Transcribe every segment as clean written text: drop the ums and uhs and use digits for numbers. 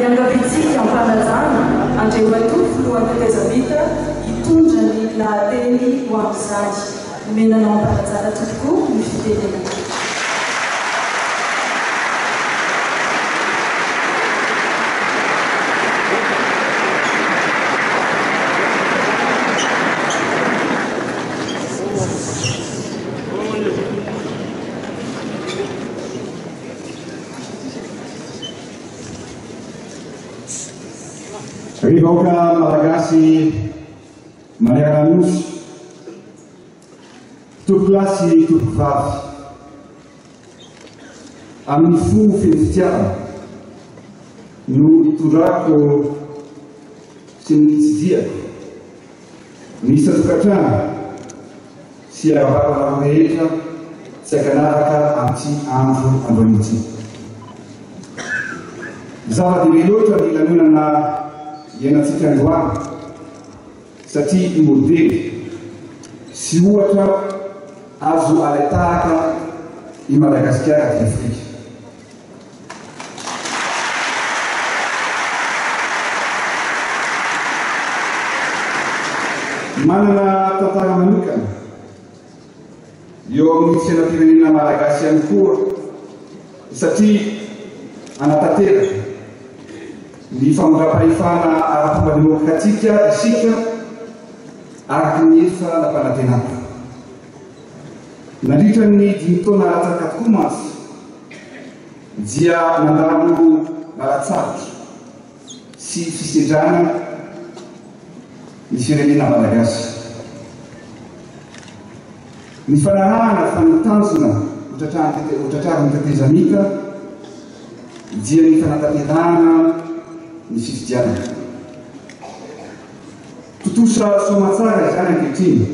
Iangaviantsika am-panajana Andriamatoa Filohan'ny Tetezamita hitondra ny lahateny ho amin'izany. Omena anao am-panajana tompoko ny fitenenana. Ry vahoaka malagasy manerana ny Nosy, tompokolahy sy tompokovavy, amin'ny fo feno fitiavana no itondrako sy ny itsidihako ny isan-tokantrano sy ara-batanareo rehetra tsy ankanavaka amin'ity andro androany ity. Zava-dehibe loatra ny lanonana iainantsika androany satria modely sy ohatra azo alain-tahaka i Madagasikara aty Afrika. Manana tantara manokana eo amin'ny fiainam-pirenena malagasy ihany koa satria hanatanteraka ny famindram-pahefana ara-pomba demokratika isika araka ny efa nampanantenana. Nandritra ny dimy taona latsaka tokoa mantsy dia nandalo lalan-tsarotra sy fisedrana ny firenena malagasy. Nifanarahana fa ny tanjona hotratrarin'ny tetezamita dia ny fanatanterahana ny fifidianana. Tontosa soamantsara izany ankehitriny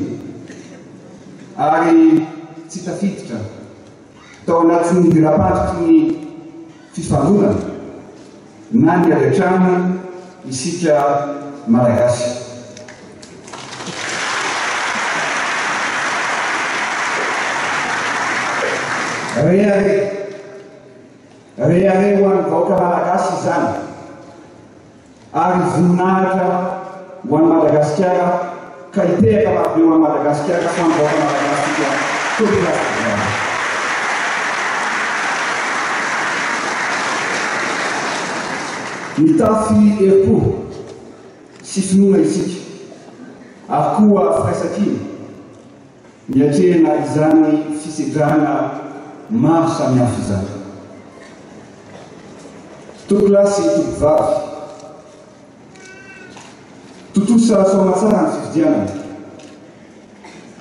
ary tsy tafiditra tao anatin'ny vela-pandriky ny fifandonana na ny ady an-trano isika Malagasy. Rehareha, rehareha ho an'ny vahoaka Malagasy izany. Ary voninahitra ho an'i Madagasikara ka hitehaka marobe ho an'i Madagasikara sy ho an'ny vahoaka Malagasy tsika tompolahy sy tovovavy. Mitafy herim-po sy finoana isika ary koa firaisankina miatrehana izany fisedrana maro samihafa izany. Tompolahy sy tompovavy, tontosa soamatsara ny fifidianana.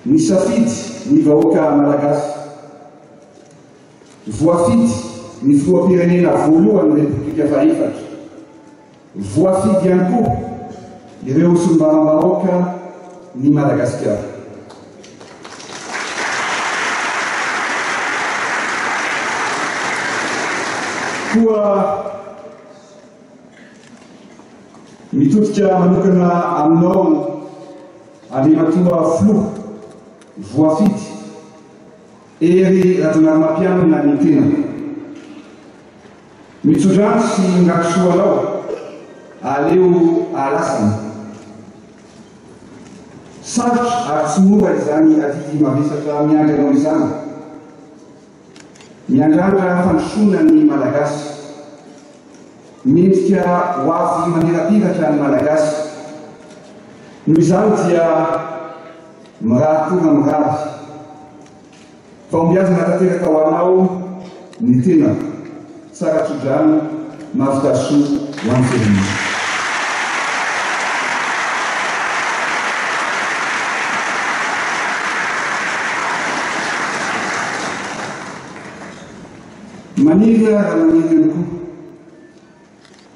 Nisafidy ny vahoaka malagasy. Voafidy ny filoham-pirenena voalohan'ny Repoblika fahefatra. Voafidy ihany koa ireo solombavambahoaka ny Madagasikara. Koa mitodika manokana aminao Andriamatoa Filoha voafidy Hery Rajaonarimampianina ny tenako. Mitsodrano sy mirary soa anao, aleo ahalasana. Sarotra ary tsy mora izany adidy mavesatra miandry anao izany. Miandrandra fandrosoana ny Malagasy. Mendrika ho avy mamirapiratra ny Malagasy. Noho izany dia mirary tonga mirary. Fahombiazana tanteraka ho anao ny tenako. Tsara tsodrano, mahavita soa ho an'ny firenena. Maniry aho raha maniry ihany koa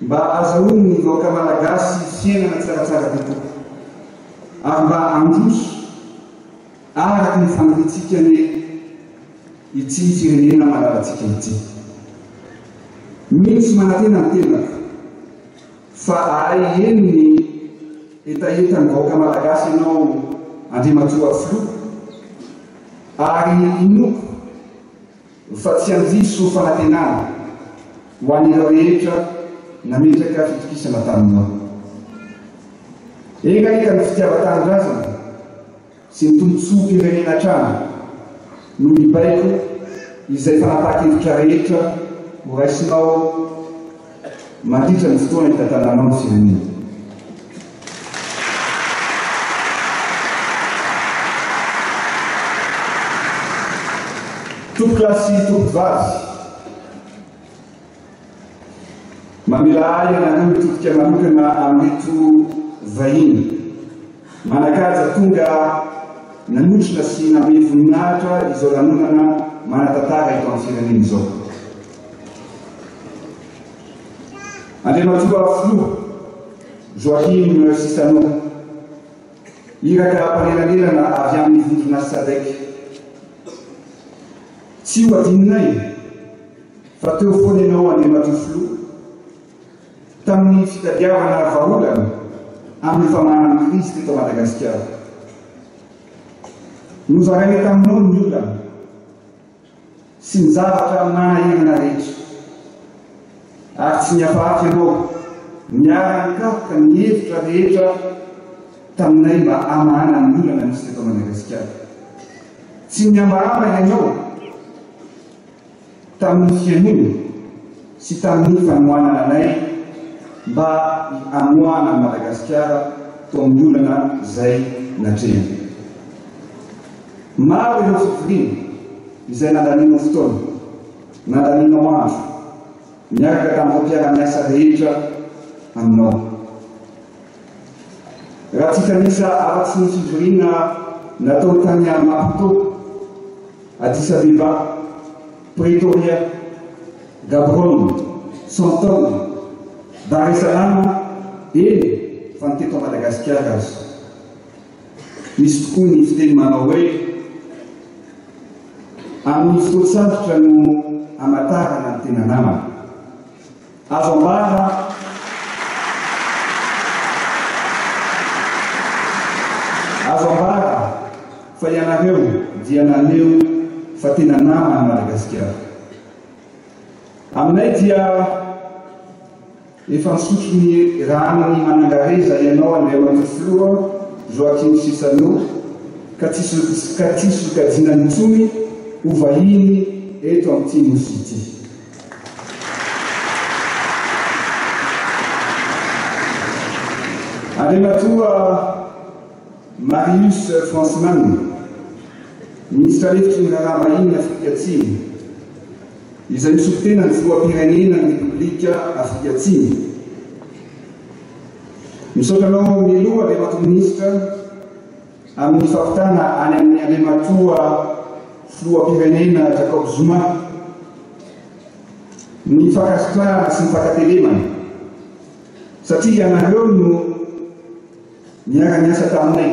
mba azahoan'ny vahoaka malagasy fiainana tsaratsara kokoa ary mba handroso Araka ny faniriantsika anie ity firenena malalantsika ity. Mino sy manantena ny tenako fa ahay heno ny hetahetan'ny vahoaka malagasy ianao Andriamatoa Filoha ary inoako fa tsy handiso fanantenana ho an'ireo rehetra. nametraka fitokisana taminao. Enga anie ka ny fitiavan-tanindrazana sy ny tombontsoam-pirenena hatrany no hibaiko izay fanapahan-kevitra rehetra horaisinao mandritra ny fotoana hitantananao ny firenena. Tompokolahy sy tompokovavy, Mamela ahy ianareo hitodika manokana amin'ireto vahiny manan-kaja tonga nanotrona sy nanome voninahitra izao lanonana manan-tantara eto amin'ny firenena izao. Andriamatoa Filoha Joachim Chissano, iraka mpanelanelana avy amin'ny vondrona SADC. Tsy ho adinonay fa teo foana ianao Andriamatoa Filoha tamin'ny fitadiavana vahaolana amin'ny famahana ny krizy teto Madagasikara. Nozaraina taminao ny olana sy ny zavatra manahirana rehetra ary tsy nihafahafa ianao niara-nikaroka ny hevitra rehetra taminay mba hamahana ny olana nisy teto Madagasikara. Tsy nihambahamba ianao tamin'ny fihainoana sy tamin'ny fanohanana anay mba hamoahana an'i Madagasikara tao amin'ny olana izay natrehiny. Maro ireo fivoriana izay nandanianao fotoana, nandanianao andro, niaraka tamin'ireo mpiara-miasa rehetra aminao. Raha tsy hitanisa afa-tsy ny fivoriana natao tany Maputo, Addis Abeba, Pretoria, Gaborone, Sandton, Dar es Salaam, eny fa ny teto Madagasikara aza. Misy tokoa ny fiteny manao hoe, Amin'ny fotoan-tsarotra no amatarana ny tena namana. Azo ambara Azo ambara fa ianareo dia naneho fa tena naman'i Madagasikara. Aminay dia efa nisotro ny ranon'i Manangareza ianao Andriamatoa Filoha Joachim Chissano ka tsy ka tsy sokajiana intsony ho vahiny eto amin'ity Nosy ity. Andriamatoa Marius Fransman, Minisitra lefitry ny Raharaham-bahinin'i Afrika Atsimo, izay misolo tena ny Filoham-pirenena ny Repoblika Afrika Atsimo. Misaotra anao mialoha Andriamatoa Minisitra amin'ny fampitana any amin'ny Andriamatoa Filoham-pirenena Jacob Zuma ny fankasitrahana sy ny fankatelemana satria ianareo no niara-niasa taminay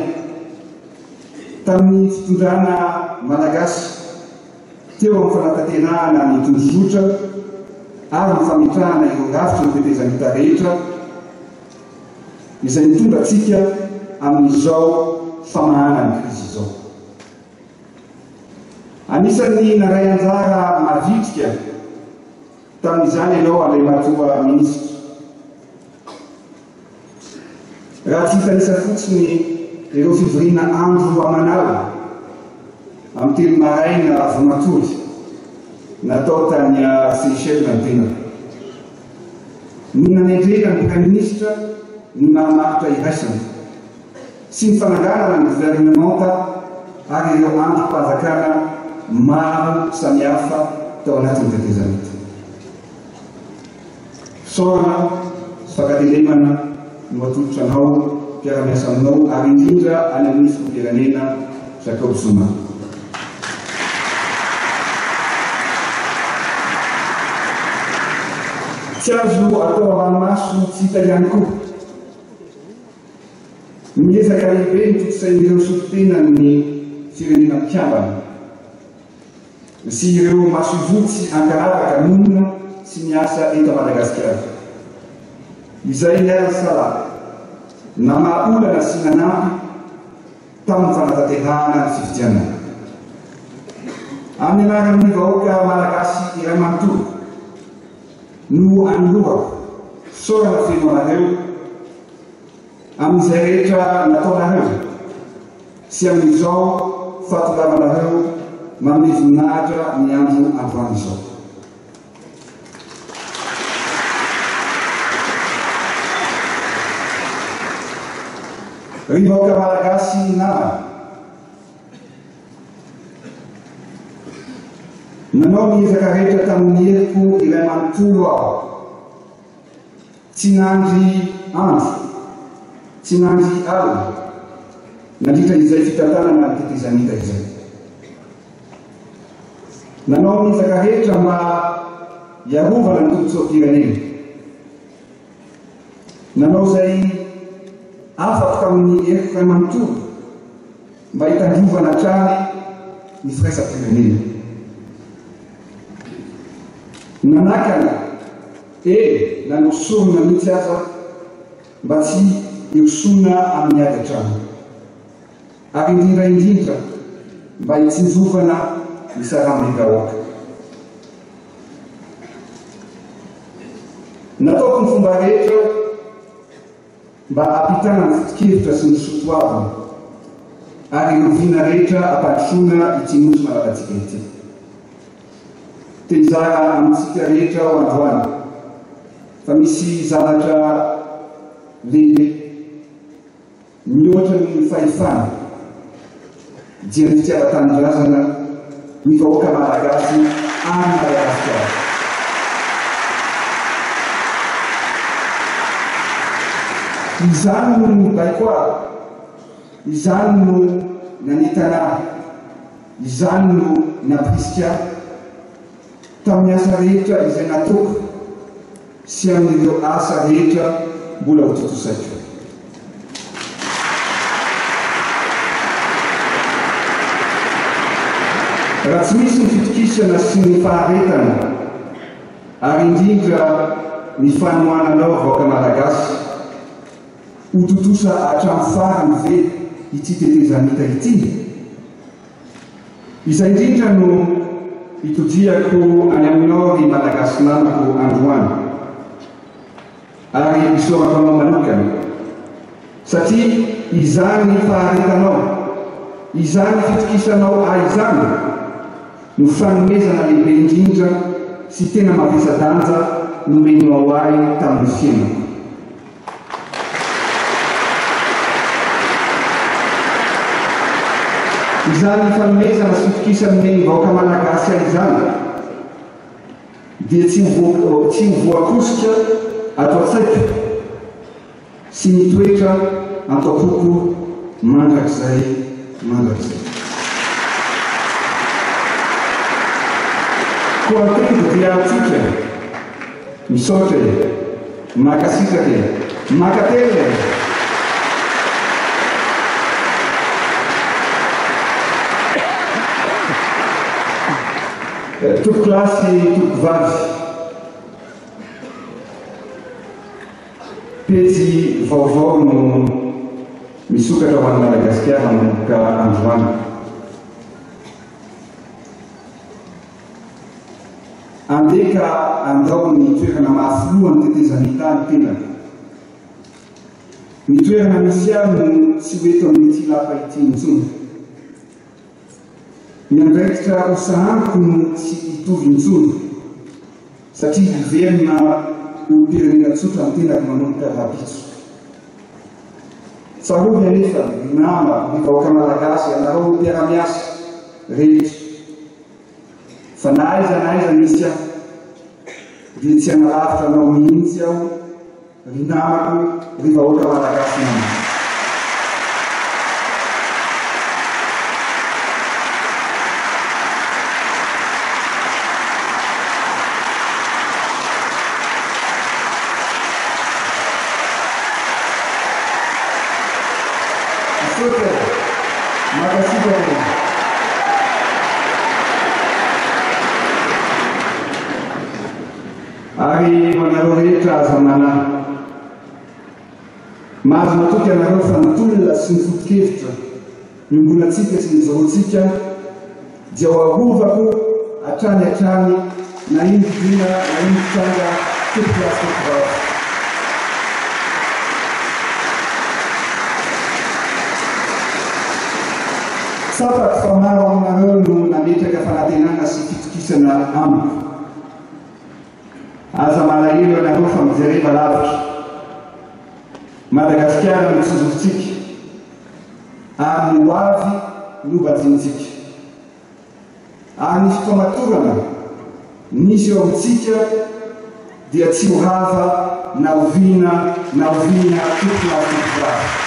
tamin'ny fitondrana malagasy teo amin'ny fanatanterahana ny tondrozotra ary ny fametrahana ireo rafitry ny tetezamita rehetra izay mitondra antsika amin'izao famahana ny krizy izao. Anisan'ny naray anjara mavitrika tamin'izany ianao Andriamatoa Minisitra. Raha tsy hitanisa fotsiny ireo fivoriana andro aman'alina amin'ny telo maraina vao matory natao tany Seychelles ny tenako. Ny nanendrena ny Praiminisitra ny marimaritra iraisana. sy ny fananganana ny governemanta ary ireo andrim-panjakana maro samihafa tao anatin'ny tetezamita. Fisaorana sy fankatelemana no atolotra anao, mpiara-miasa aminao ary indrindra any amin'ny filoham-pirenena Jacob Zuma. Tsy azo atao ambany maso tsy hita ihany koa. Ny ezaka lehibe notontosain'ireo solontenan'ny Firenena Mikambana sy ireo masoivoho tsy ankanavaka monina sy miasa eto Madagasikara, izay niara-nisalahy, namaha olana sy nanampy tamin'ny fanatanterahana ny fifidianana. Amin'ny anaran'ny vahoaka malagasy iray manontolo no anolorako. Fisaorana feno anareo amin'izay rehetra nataonareo sy amin'izao fahatongavanareo manome voninahitra ny andro androany izao. Ry vahoaka Malagasy namana, nanao ny ezaka rehetra tamin'ny heriko iray manontolo aho. Tsy nandry andro, tsy nandry alina, nandritra izay fitantanana ny tetezamita izay. Nanao ny ezaka rehetra mba hiarovana ny tombontsoam-pirenena. Nanao izay afako tamin'ny heriko iray manontolo mba hitandrovana hatrany ny firaisam-pirenena. Nanakana, eny nanao sorona mihitsy aza mba tsy hirosoana amin'ny ady an-trano. Ary indrindra indrindra mba hitsinjovana ny sarambem-bahoaka. Nataoko ny fomba rehetra mba hampitana ny foto-kevitra sy ny soa toavina ary ireo vina rehetra hampandrosoana ity Nosy malalantsika ity. Te hizara amintsika rehetra aho androany fa misy zavatra lehibe Mihoatra noho ny fahefana dia ny fitiavan-tanindrazana ny vahoaka Malagasy any Madagasikara. Izany no nibaiko ahy, izany no nanentana ahy, izany no nampirisika ahy tamin'ny asa rehetra izay nataoko sy amin'ireo asa rehetra mbola ho tontosaiko. Raha tsy misy ny fitokisana sy ny faharetana ary indrindra ny fanohananao vahoaka Malagasy, ho tontosa hatramin'ny farany ve ity tetezamita ity? Izay indrindra no itodihako any aminao ry Malagasy namako androany ary isaorako anao manokana satria izany faharetanao, izany fitokisanao ahy izany no fanomezana lehibe indrindra sy tena mavesa-danja nomenao ahy tamin'ny fiainako. Izany fanomezana sy fitokisan'ny nomen'ny vahoaka Malagasy ahy izany dia tsy ho tsy ho voakosika ato an-tsaiko sy mitoetra ato am-poko mandrakizay mandrakizay. Koa ny teniko dia antsika. Misaotra e! Mankasitraka e! Mankatelina e! Tompokolahy sy tompokovavy, pejy vaovao no misokatra ho an'i Madagasikara manomboka androany. Andeha ka andao ny toerana maha filohan'ny tetezamita ny tenako. Ny toerana misy ahy no tsy ho eto amin'ity lapa ity intsony. Ny andraikitra ho sahaniko no tsy hitovy intsony satria hiverina olom-pirenena tsotra ny tenako manomboka rahampitso. Tsarovy anefa ry nama, ry vahoaka malagasy, ianareo mpiara-miasa rehetra, Fa na aiza na aiza misy aho, dia tsy hanalavitra anao mihitsy aho, ry namako, ry vahoaka malagasy namako. Misaotra e! Mankasitraka e! Ary ho anareo rehetra aza manahy. Mahazo matoky ianareo fa ny tolona sy ny foto-kevitra iombonantsika sy nijoroantsika dia ho arovako hatrany hatrany na inon-didina na inon-tranga tompokolahy sy tompokovavy. Tsapako fa maro aminareo no nametraka fanantenana sy fitokisana amiko. Aza malahelo ianareo fa mijereva lavitra. Madagasikara no tsinjovintsika ary ny ho avy no banjinintsika. Ary ny fifamatorana misy eo amintsika dia tsy ho rava na oviana na oviana tompolahy tompovavy.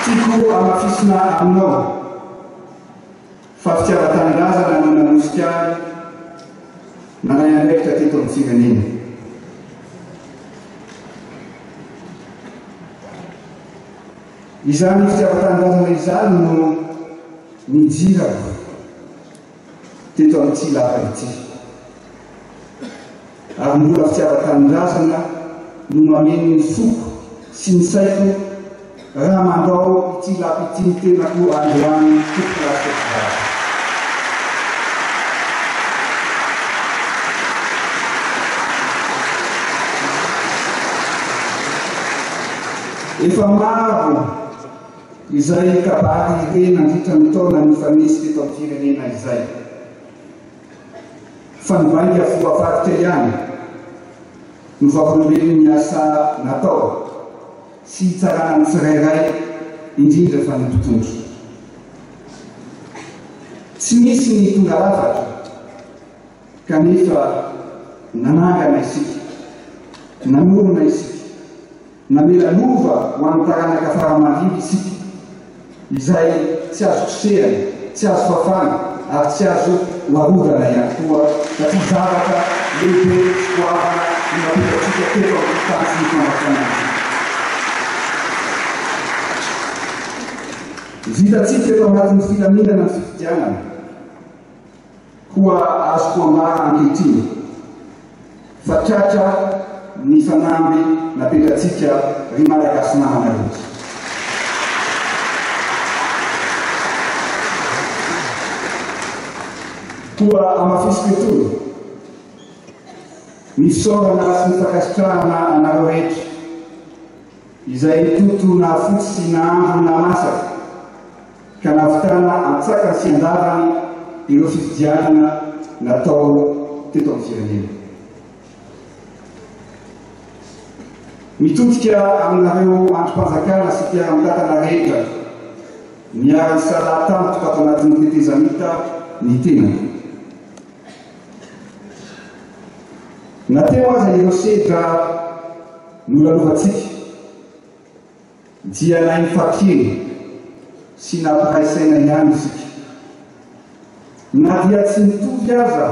Tiako hamafisina aminao fa fitiavan-tanindrazana no nanosika ahy nandray andraikitra teto amin'ny firenena. Izany fitiavan-tanindrazana izany no nijirako teto amin'ity lapa ity. Ary mbola fitiavan-tanindrazana no mameno ny foko sy ny saiko raha mandao ity lapa ity ny tenako androany tompokolahy sy tompokovavy. Efa maro izay kabary re nandritra ny taona nifanesy teto amin'ny firenena izay. Fa ny vainga voavadika ihany no vavolombelon'ny asa natao sy hitsarana ny tsirairay, indrindra fa ny mpitondra. Tsy misy ny tonga lafatra kanefa nanangana isika, nanorina isika. Namela lova ho an'ny taranaka fara aman-dimby isika, izay tsy azo kosehana, tsy azo fafana ary tsy azo hoarovana ihany koa, satria zavatra lehibe sy goavana no napetratsika teto amin'ity tany sy ny fanjakana ity. Vitantsika eto anatin'ny filaminana ny fifidianana. Koa azoko ambara ankehitriny fa tratra ny fanamby napetratsika ry Malagasy namana rehetra. Koa hamafisiko etoana ny fisaorana sy ny fankasitrahana anareo rehetra izay nitoto nahafotsy sy nahandro nahamasaka ka nahavitana antsakany sy andavany ireo fifidianana natao teto amin'ny firenena. Mitodika aminareo andrim-panjakana sy mpiara-mitantana rehetra niara-nisalahy tamiko tato anatin'ny tetezamita ny tenako. Na teo aza ireo sedra nolalovantsika, Dia nahay nifampihena sy nampiray saina ihany isika. Na dia tsy nitovy aza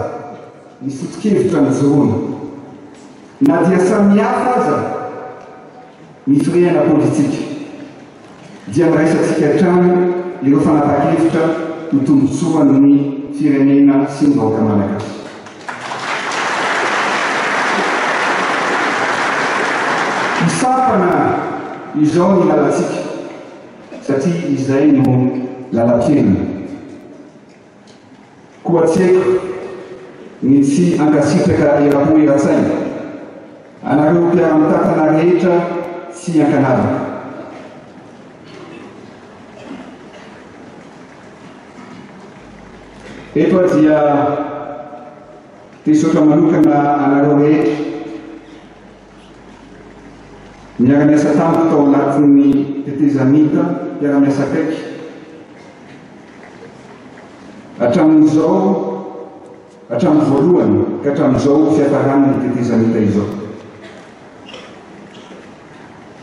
ny foto-kevitra nijoroana, na dia samihafa aza ny firehana politika, dia niraisantsika hatrany ireo fanapahan-kevitra ho tombontsoan'ny firenena sy ny vahoaka malagasy. Hisampana izao ny lalantsika satria izay no lalam-piainana. Koa tsy haiko ny tsy hankasitraka eram-po eran-tsaina anareo mpiara-mitantana rehetra tsy ankanavaka. Eto aho dia te hisaotra manokana anareo rehetra niara-niasa tamiko tao anatin'ny tetezamita, mpiara-miasa akaiky hatramin'izao, hatramin'ny voalohany ka hatramin'izao fiafaran'ny tetezamita izao.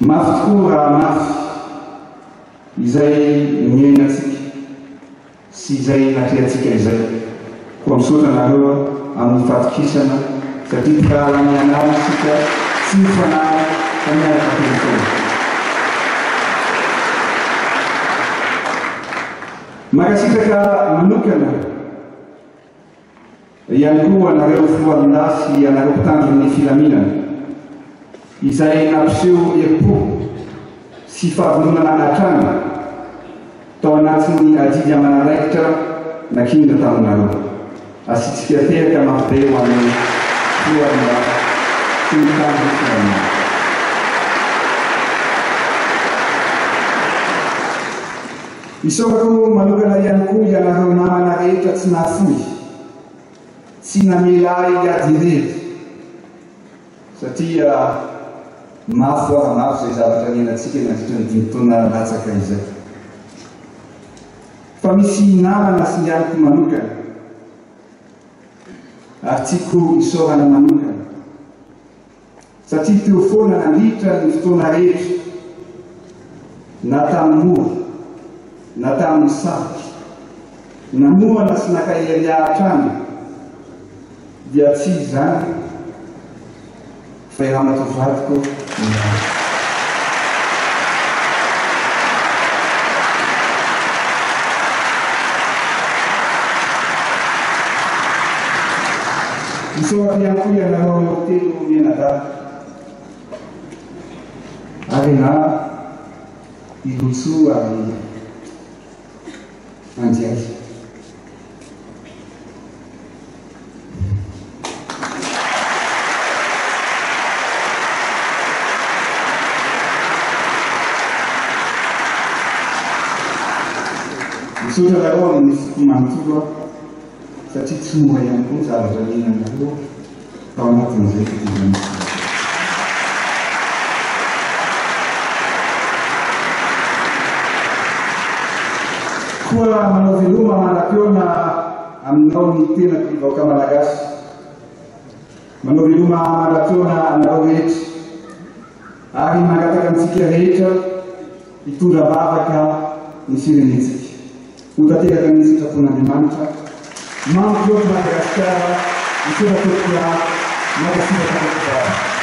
Mafy tokoa raha mafy izay niainantsika sy izay natrehantsika izay. Koa misaotra anareo aho amin'ny fahatokisana satria mpirahalahy mianara isika, tsy mifanara fa miaraka telo taona. Mankasitraka manokana Ihany koa anareo filohan'lahy sy anareo mpitandro ny filaminana, izay nampiseho herim-po sy fahavononana hatrany tao anatin'ny adidy aman'andraikitra nankinina taminareo. Asiantsika tehaka mafy be ho an'ny filohan'lahy sy ny mpitandro ny filaminana. Isaorako manokana ihany koa ianareo namana rehetra tsy nahafoy, tsy namela ahy hiady irery, satria mafy ara mafy izay zavatra niainantsika nandritra ny dimy taona latsaka izay. Fa misy namana singaniko manokana ary tiako isaorana manokana satria teo foana nandritra ny fotoana rehetra, na tamin'ny mora na tamin'ny sarotra, nanohana sy nankahery ahy hatrany, dia tsy izany fa i ramatoa vadiko Mirana. Isaorako ihany koa ianareo telo mianadahy, Arena, i Lotsoa ary Andiay. Misaotra anareo amin'ny foko manontolo aho satria tsy mora ihany koa ny zavatra niainanareo tao anatin'izay fitondrana izay. Koa manao veloma mandra-pihaona aminao ny tenako ry vahoaka malagasy. Manao veloma mandra-pihaona anareo rehetra ary mangataka antsika rehetra hitondra am-bavaka ny firenentsika. Ho tanteraka ny sitrapon'Andriamanitra. Mampihoatra Madagasikara, misaotra tompoko lahy, mankasitraka tompoko vavy.